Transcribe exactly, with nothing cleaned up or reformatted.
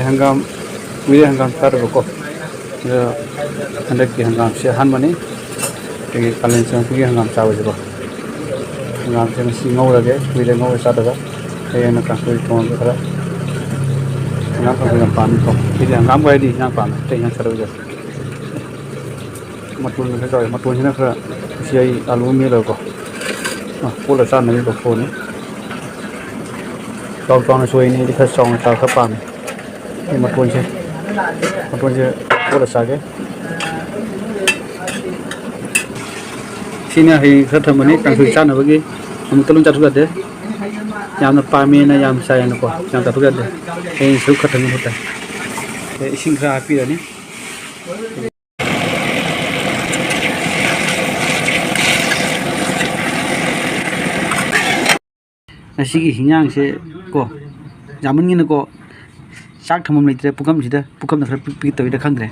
ꯍꯪꯒꯥꯝ, ꯀꯨꯏꯔꯦ ꯍꯪꯒꯥꯝ ꯆꯥꯗꯕꯀꯣ꯫ ꯑꯗꯣ ꯍꯟꯗꯛꯀꯤ ꯍꯪꯒꯥꯝꯁꯦ ꯑꯍꯥꯟꯕꯅꯤ꯫ ꯑꯩꯈꯣꯏꯒꯤ ꯀꯥꯂꯦꯟ ꯆꯪꯉꯛꯄꯒꯤ ꯍꯪꯒꯥꯝ ꯆꯥꯕꯁꯦꯀꯣ꯫ ꯍꯪꯒꯥꯝꯁꯦ ꯉꯁꯤ ꯉꯧꯔꯒꯦ, ꯀꯨꯏꯔꯦ ꯉꯧꯔ ꯆꯥꯗꯕ꯫ ꯍꯌꯦꯡꯅ ꯀꯥꯡꯁꯣꯏ ꯊꯣꯡꯉꯒ ꯈꯔ ꯍꯪꯒꯥꯝ ꯀꯥꯡꯁꯣꯏ ꯌꯥꯝ ꯄꯥꯝꯃꯤꯀꯣ꯫ ꯑꯩꯗꯤ ꯍꯪꯒꯥꯝꯒ ꯍꯥꯏꯗꯤ ꯏꯟꯖꯥꯡ ꯄꯥꯝꯃꯦ, ꯑꯇꯩ ꯏꯟꯖꯥꯡ ꯆꯥꯗꯕꯤꯗ꯫ ꯃꯇꯣꯟ ꯈꯔ ꯆꯥꯎꯋꯦ꯫ ꯃꯇꯣꯟꯁꯤꯅ ꯈꯔ ꯉꯁꯤ ꯑꯩ ꯑꯥꯂꯨ ꯑꯃ ꯃꯦꯠꯂꯒꯀꯣ, ꯑ, ꯀꯣꯠꯂ ꯆꯥꯅꯕꯒꯤ ꯂꯧꯊꯣꯛꯑꯅꯤ꯫ ꯆꯥꯎ ꯆꯥꯎꯅ ꯁꯣꯏꯅꯤ, ꯑꯩꯗꯤ ꯈꯔ ꯆꯥꯎꯅ ꯆꯥꯕ ꯈꯔ ꯄꯥꯝꯃꯦ꯫ ꯑꯩ ꯃꯇꯣꯟꯁꯦ, ꯃꯇꯣꯟꯁꯦ ꯀꯣꯠꯂ ꯆꯥꯒꯦ꯫ ꯁꯤꯅ ꯍꯌꯦꯡ ꯈꯔ ꯊꯝꯃꯅꯤ, ꯀꯥꯡꯁꯣꯏ ꯆꯥꯅꯕꯒꯤ꯫ ꯑꯃꯨꯛꯇ ꯂꯣꯏ ꯆꯥꯊꯣꯛ ꯌꯥꯗꯦ꯫ ꯌꯥꯝꯅ ꯄꯥꯝꯃꯦꯅ ꯌꯥꯝ ꯆꯥꯏꯌꯦꯅꯀꯣ, ꯌꯥꯝ ꯆꯥꯊꯣꯛ ꯌꯥꯗꯦ꯫ ꯍꯌꯦꯡ ꯁꯔꯨꯛ ꯈꯔ ꯊꯝꯕ ꯃꯍꯨꯠꯇ꯫ ꯑꯗꯩ ꯏꯁꯤꯡ ꯈꯔ ꯍꯥꯞꯄꯤꯔꯅꯤ꯫ ꯉꯁꯤꯒꯤ ꯍꯤꯟꯖꯥꯡꯁꯦ ꯀꯣ, ꯌꯥꯝꯃꯟꯒꯤꯅꯀꯣ, ꯆꯥꯛ ꯊꯝꯐꯝ ꯂꯩꯇ꯭ꯔꯦ꯫ ꯄꯨꯈꯝꯁꯤꯗ, ꯄꯨꯈꯝꯗ ꯈꯔ ꯄꯤꯛ ꯄꯤꯛ ꯇꯧꯋꯤꯗ, ꯈꯪꯗ꯭ꯔꯦ꯫